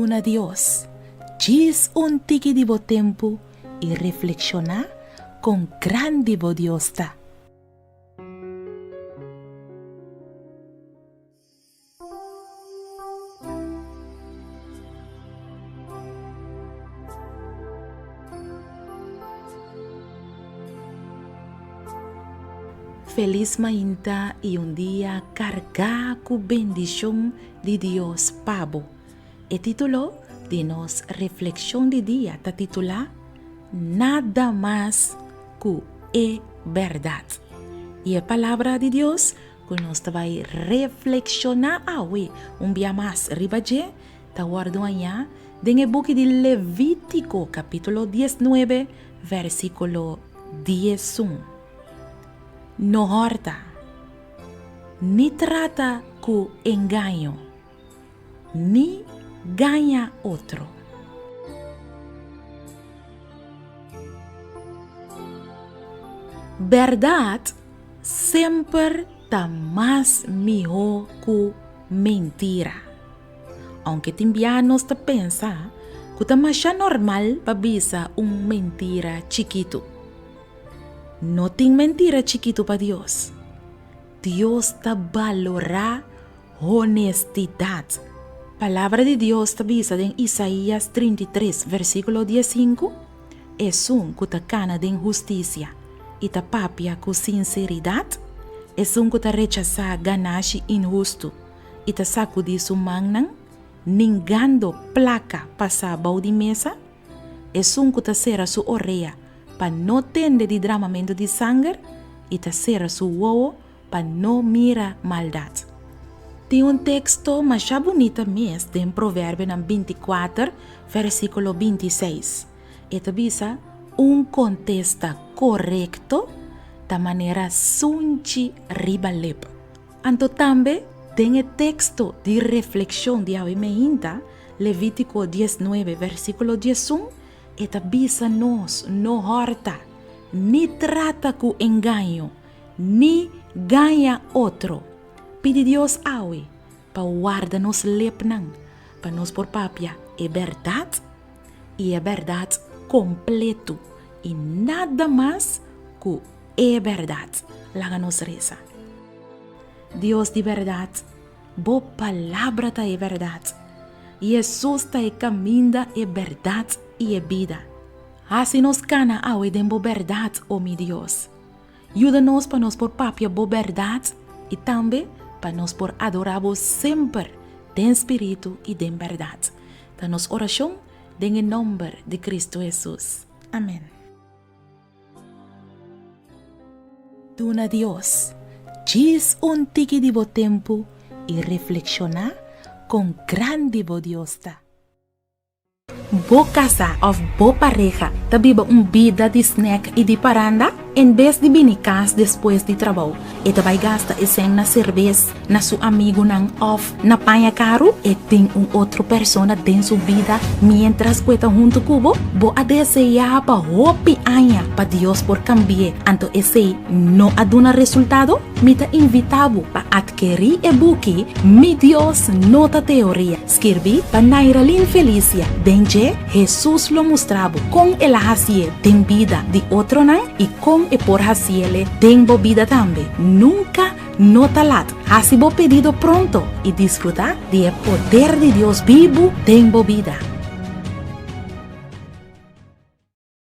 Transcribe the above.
Duna Dios djis un tiki di bo tempu i reflekshoná kon grandi bo Dios ta. Felis mainta i un dia kargá ku bendishon di Dios pa bo. E título di nos reflekshon di dia ta titulá Nada mas ku e bèrdat. I e Palabra di Dios ku nos ta bai reflekshoná awe un bia mas riba dje ta wòrdu hañá den e buki di Levítiko kapítulo diesnuebe vèrsikulo diesun. No hòrta, ni trata ku engaño, ni gaña otro. Bèrdat semper ta mas mihó ku mentira. Ounke tin bia nos ta pensa ku ta masha normal pa bisa un mentira chikitu. No tin mentira chikitu pa Dios. Dios ta balorá honestidat. Palabra di Dios ta bisa den Isaías 33 versíkulo diesinku, Esun ku ta kana den hustisia i ta papia ku sinseridat, esun ku ta rechasá ganashi inhustu i ta sakudí su mannan, ningando plaka pasá bou di mesa, Esun ku ta sera su orea pa no tende di dramamentu di sanger i ta sera su wowo pa no mira maldat. Tin un teksto masha bunita mes den Proverbionan bintikuater, versíkulo bintiseis. E ta bisa, Un kontesta korekto ta manera sunchi riba lep. Anto tambe den e teksto di reflekshon di awe meinta, Levítiko diesnuebe, versíkulo diesun, e ta bisa nos no hòrta, ni trata ku engaño, ni gaña otro. Pidi Dios awe pa warda nos lepnan pa nos por papia e bèrdat i e bèrdat kompletu i nada mas ku e bèrdat. Laga nos resa. Dios di bèrdat, Bo Palabra ta e bèrdat. Hesus ta e kaminda, e bèrdat i e bida. Hasi nos kana awe den Bo bèrdat, o mi Dios. Yuda nos pa nos por papia Bo bèrdat i tambe pa nos por adorá Bo semper den spiritu i den bèrdat. Ta nos orashon den e nòmber di Kristu Hesus. Amèn. Duna Dios djis un tiki di bo tempu i reflekshoná kon grandi bo Dios ta. Bo kasá òf bo pareha ta biba un bida di snèk i di paranda? En bes di bini kas despues di trabou, e ta bai gasta e sèn na serbes, na su amigunan òf na paña karu? E tin un otro persona den su bida miéntras ku e ta huntu ku bo? Bo a deseá pa hopi aña pa Dios por kambi'é, anto esei no a duna resultado? Mi ta invitá bo pa atkerí e buki Mi Dios No Ta Teoria, skirbí pa Nairalyn Felicia. Den dje, Hesus lo mustra bo kon el a hasié den bida di otronan i kon e por hasiele den bo bida tambe. Nunka no ta lat. Hasi bo pedido pronto i disfrutá di e poder di Dios bibu den bo bida.